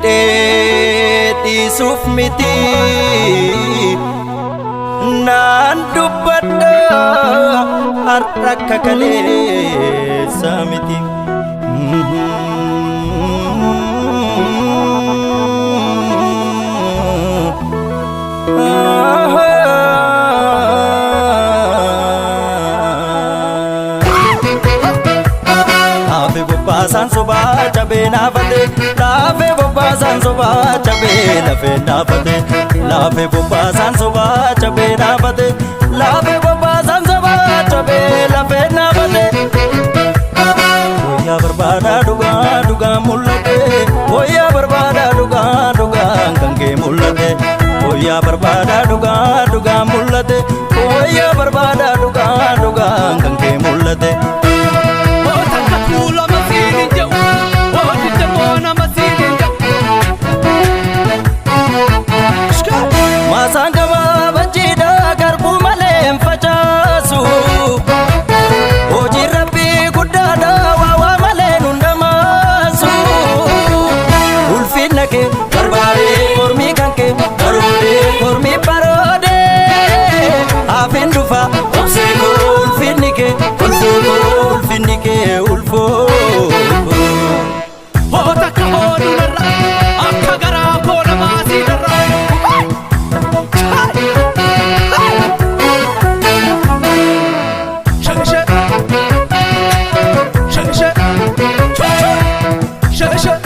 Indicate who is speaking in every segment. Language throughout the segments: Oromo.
Speaker 1: Jedhee dhiisuuf miti naan dubbadha har'a akka kaleessa miti. Laafe bobbaasaan sobaa cabee naafate, laafe bobbaasaan sobaa cabee lafee naafate, laafe bobbaasaan sobaa cabee naafate, laafe bobbaasaan sobaa cabee lafee naafate. Wayyaa barbaadaa dhugaa dhugaa mul'ate, wayyaa barbaadaa dhugaa dhugaa kan kee mul'ate, wayyaa barbaadaa dhugaa dhugaa mul'ate, wayyaa barbaadaa dhugaa dhugaa kan kee mul'ate.
Speaker 2: Takka tuulama siin hin jedhu, hojii immoo nama siin hin jedhu.
Speaker 1: Maasaan gabaabachiidha garbuu malee hin facaasu. Hojiin rabbii guddaadha waa waa malee nun dhamaasu. Ulfinna kee barbaadee, mormii kan kee baroodee, mormii baroodee. Hafin dhufa obsee koo, ulfinni kee ulfoo koo, ulfinni kee ulfoo koo.
Speaker 2: Hoo takka hooduu narra akka garaa koo namaa sii darra. Shake shake shake shake shake.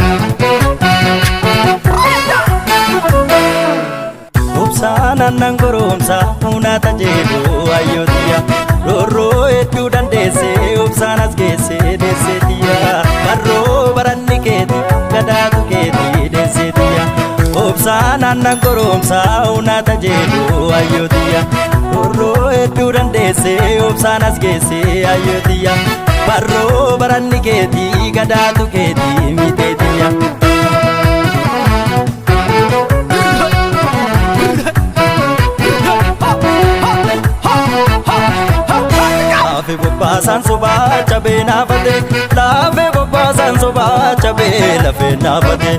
Speaker 1: Obsaan aannan goromsa hunaata jedhu ayyootiya, roorroo hedduu dandeesse obsaan as geesse deesseetiya, barroo baranni keeti gadaatu keeti deesseetiya. Obsaan aannan goromsa hunaata jedhu ayyootiya, roorroo hedduu dandeesse obsaan as geesse ayyootiya, barroo baranni keeti gadaatu keeti miteetiya. Laafe bobbaasaan sobaa cabee naafate, laafe bobbaasaan sobaa cabee lafee naafate,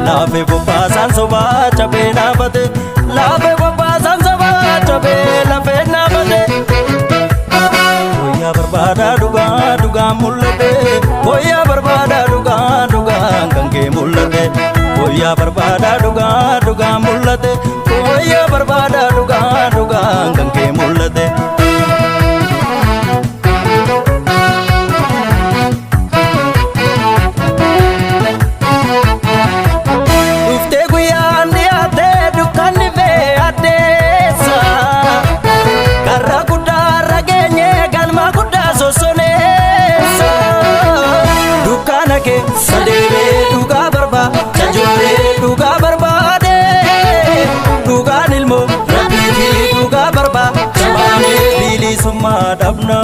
Speaker 1: laafe bobbaasaan sobaa cabee naafate, laafe bobbaasaan sobaa cabee lafee naafate. Wayyaa barbaadaa dhugaa dhugaa mul'ate, wayyaa barbaadaa dhugaa dhugaa kan kee mul'ate, wayyaa barbaadaa dhugaa dhugaa mul'ate, wayyaa barbaadaa dhugaa dhugaa kan kee mul'ate. Dhuftee guyyaan dhiyaatee dukkanni fee addeessa. Karra guddaa irra geenye galma guddaa sossoneessa. Dukkana kee sadeebee dhugaa barbaada jooree dhugaa barbaade. Dhugaan ilmoo rabbiitii dhugaa barbaada baanee bilisummaa dhabna.